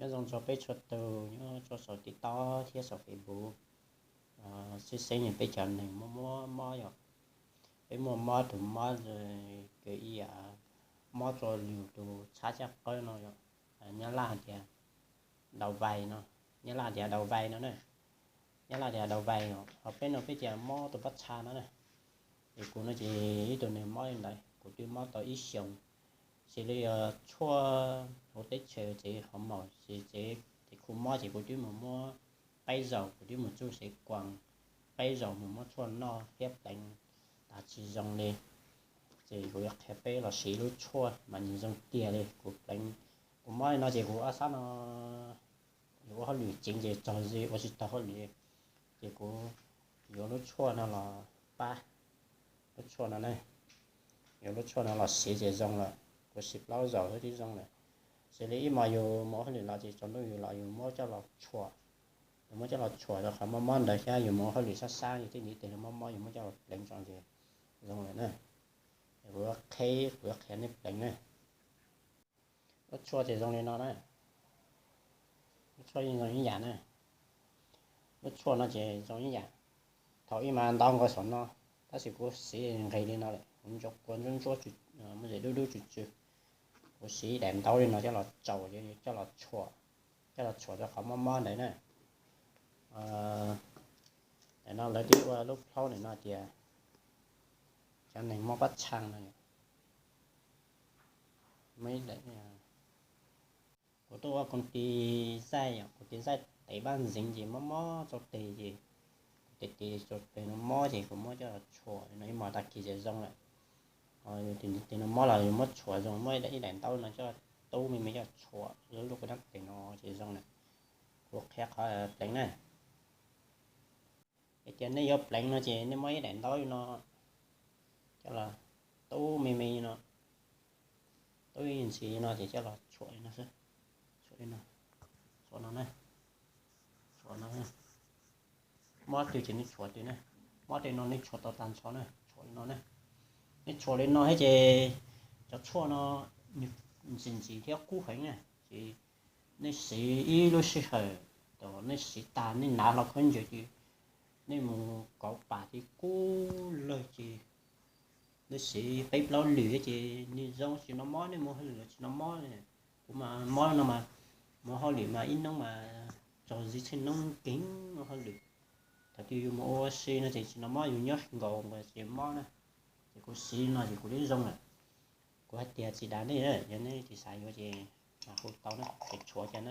Nyob zoo rau peb txhua tus nyob rau saum TikTok thiab saum Facebook. Xib xeeb peb cov neeg muaj muaj mob yom, peb muaj mob tus mob kws ib yam mob rau lwm tus txhab caj qawb no yom. Nyab Laj hais tias đầu vai no, Nyab Laj tias đầu vai no na, Nyab Laj tias đầu vai no, ho peb no peb tias mob tus pob txha no na. Es kuv no ces ib tug neeg mob li ntawd kuv twb mob tau ib xyoos, xws li yog tshuaj hauv teb chaws tsev qhov maum ces tsev khu mob ces kuv twb mus muab peb zaus, kuv twb mus txug sev kuas peb zaus mus muab tshuaj noj thiab pleev tas tsis zoo li. Ces kuv yuav qhia peb los siv lub tshuaj mas nws zoo tiag li. Kuv pleev, kuv mob li no ces kuv ob sab no yuav ua hauj lwm ceev ces txog ze ua tsis tau hauj lwm, ces kuv yuav lub tshuaj no los pab, lub tshuaj no ne, yuav lub tshuaj no los siv ces zoo lawm. Kuv siv plaub zaus xwb twb zoo lawm. Xws li ib hmos yus mus ua hauj lwm los ces tsaus ntuj yus los yus muab coj los tshuam, yus muab coj los tshuam rau qhov mob mob ntawd thiab yus mus ua hauj lwm sab sab yus thiaj ntiv tes mob mob yus muab coj los pleev tso ces zoo lawm na. Kuv yuav qhia, kuv yuav qhia nej pleev na. Lub tshuaj ces zoo li no na. Lub tshuaj yeej zoo ib yam na. Lub tshuaj no ces zoo ib yam. Thaum ub mas ntau nkaus saum no, tab sis kuv siv nqis li no lawm, kuv ntsuab kua ntsuab ntsuab, muaj zem dub dub tsw tsw. Kuv siv daim ntaub li no coj los tsaus, coj los tshuam, coj los tshuam rau qhov mob mob ntawd na. Ntawm no lawv twb ua lub plaub ntawm no tias cov neeg mob pob txha no, kuv tuaj ua koom tis zaij, koom tis zaij tes paj ntxeev ces mob mob rau tes ces kuv tes tes rau tes no mob ces kuv muab coj los tshuam no ib hmos tag kis ces zoo lawm. Tes no mob los yus muab tshuam zoo, muab ib daim ntaub no coj tub me me coj tshuam lub lub kuv nab tes no ces zoo lawm. Kuv qhia qhov pleev na. Hais tias nej yuav pleev no ces nej muab ib daim ntaub li no coj los tub me me li no, tub ib ntsis li no ces coj los tshuam li no xwb, tshuam li no, tshuam no na, tshuam no. Mob twg ces nej tshuam twg na, mob tej no nej tshuam tau tag nrho na, tshuam li no na. Nej tshuam li no thiab ces cov tshuaj no nws ntsim ntsim thiab kub heev na, ces nej siv ib lub sij hawm, thaum nej siv tag nej hnav hlo khaub ncaws ces nej mus kauv pam ces kub lawg ces nej siv peb plaub lwm ces nws zoo tsis noj mob, nej mus hauj lwm los tsis noj mob. Kuv mas mob no mas mus hauj lwm mas ib hnub mas txog txhia hnub keev mus hauj lwm. Thaum twg yus mus ua si no ces tsis noj mob, yus nyob nkaus nkaus ces mob na. Ces kuv siv no ces kuv twb zoo lawm. Kuv hais tias tsis dag nej, yog nej tsis xav yuav ces hu tau na, ces tshuav cas na.